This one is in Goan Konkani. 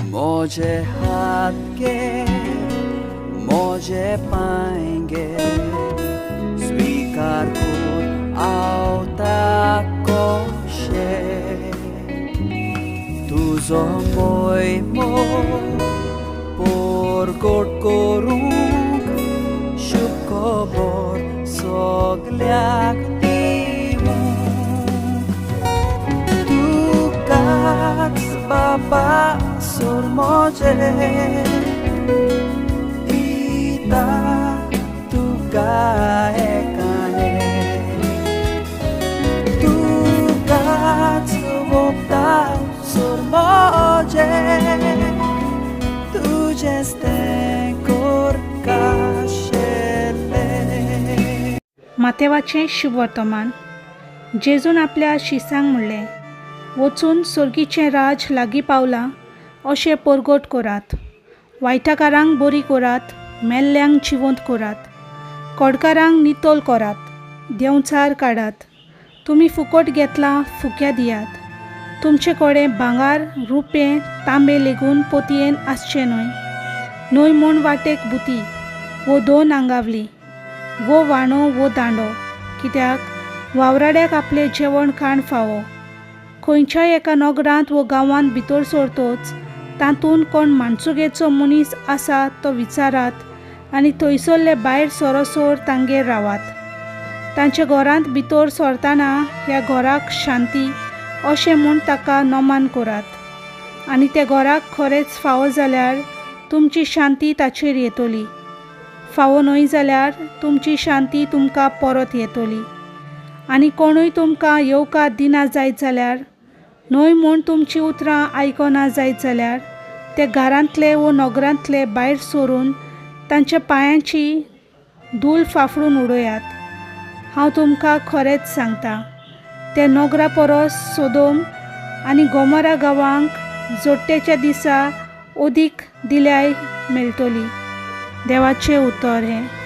मोजे हात गे मोजे पांय गे स्वीकार कर आवता कशें तुजो मोयमो परगट करूंक शुभ खबर सगल्याक दिवंक तुकाच बाबा सोर मोजे दिता तुका एकाने तुकाच वोगता सोर मोजे तुजेंच तें करकाशेलें. मातेवाचें शुभवर्तमान. जेजून आपल्या शिसांक म्हणलें, वचून सोर्गीचें राज लागीं पावलां अशें परगट करात. वायटाकारांक बरी करात, मेल्ल्यांक जिवंत करात, कोडकारांक नितळ करात, देंवचार काडात. तुमी फुकट घेतलां, फुक्या दियात. तुमचे कडेन भांगर, रुपें, तांबे लेगून पोतयेन आसचें न्हय. न्हय म्हूण वाटेक बुती वो दोन आंगावली वो वाणो वो दांडो, कित्याक वावराड्याक आपलें जेवण खाण फावो. खंयच्याय एका नगरांत वो गांवांत भितर सरतोच तातूंत कोण माणसुगेचो मनीस आसा तो विचारात आनी थंयसरले भायर सरोसर तांगेर रावात. तांच्या घरांत भितर सरतना ह्या घराक शांती अशें म्हूण ताका नमान करात आनी त्या घराक खरेंच फावो जाल्यार तुमची शांती ताचेर येतली, फावो न्हय जाल्यार तुमची शांती तुमकां परत येतली. आनी कोणूय तुमकां येवकार दिना जायत जाल्यार, न्हय म्हूण तुमचीं उतरां आयकना जायत जाल्यार ते घरांतले वो नगरांतले भायर सरून तांच्या पांयांची धूल फाफडून उडयात. हांव तुमकां खरेंच सांगता, ते नगरा परस सोदोम आनी गोमोरा गांवांक जोडटेच्या दिसा अदीक दिल्याय मेळटली. देवाचें उतर हें.